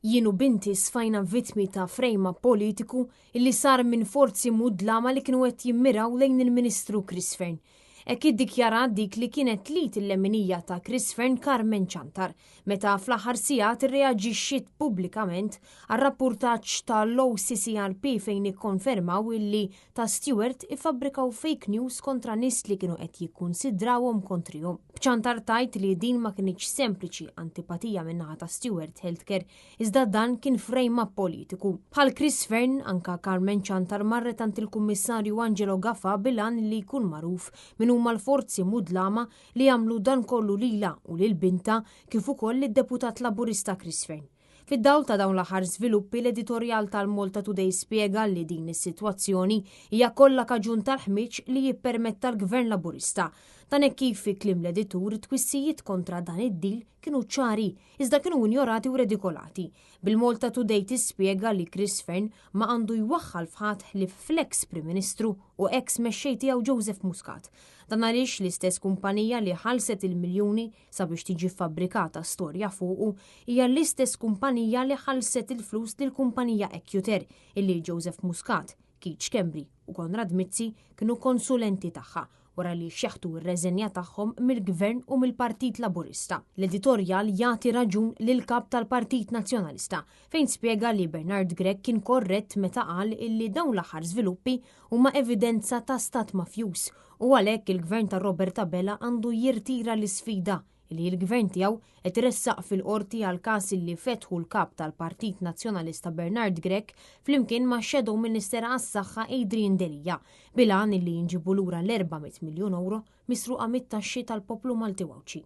Jien u binti sfajna vittmi ta' frame-up politiku illi sar minn forzi mudlama li kienu qed jimmiraw lejn il-Ministru Chris Fearne. Hekk iddikjarat dik li kienet l-id il-leminija ta' Chris Fearne Carmen Ciantar meta fl-aħħar sigħat irreaġixxiet pubblikament għar-rappurtaġġ tal-OCCRP fejn ikkonfermaw illi ta' Steward iffabbrikaw fake news kontra nies li kienu qed jikkunsidrawhom kontrihom. B'Ciantar tgħid li din ma kinitx sempliċi antipatija min-naħa ta' Steward Healthcare iżda dan kien frame-up politiku. Bħal Chris Fearne, anka Carmen Ciantar marret għand il-Kummissarju Angelo Gafà bil-għan li jkun magħruf min huma l-forzi mudlama li għamlu dan kollu lilha u lil bintha kif ukoll lid-Deputat Laburista Chris Fearne. Fid-dawl ta' dawn l-aħħar żviluppi, l-editorjal tal-Malta Today spjega li din is-sitwazzjoni hija kollha kaġun tal-ħmieġ li jippermetta l-Gvern Laburista. Dan hekk kif fi kliem l-editur it-twissijiet kontra dan id-deal kienu ċari, iżda kienu injorati u redikolati. Bil-Malta Today tispjega li Chris Fearne ma għandu jwaħħal f'ħadd ħlief fl-eks Prim Ministru u eks mexxej tiegħu Joseph Muscat. Dan għaliex l-istess kumpanija li ħallset il-miljuni sabiex tiġi ffabbrikata storja fuqu hija l-istess kumpanija li ħallset il-flus lill-kumpanija Ecuter illi Joseph Muscat, Keith Schembri u Konrad Mizzi kienu konsulenti tagħha wara li xeħtu r-reżenja tagħhom mill-Gvern u mill-Partit Laburista. L-editorjal jagħti raġun lill-Kap tal-Partit Nazzjonalista fejn spjega li Bernard Grech kien korrett meta qal illi dawn l-aħħar żviluppi huma evidenza ta' stat mafjuż u għalhekk il-Gvern ta' Robert Abela għandu jirtira l-isfida li l-Gvern tiegħu qed iressaq fil-Qorti għal każ li fetħu l-Kap tal-Partit Nazzjonalista Bernard Grech flimkien ma' Shadow Minister għas-Saħħa Adrian Delia bil-għan li jinġibu lura l-400 miljun ewro misruqa mit-taxxi tal-poplu Malti u Għawdxi.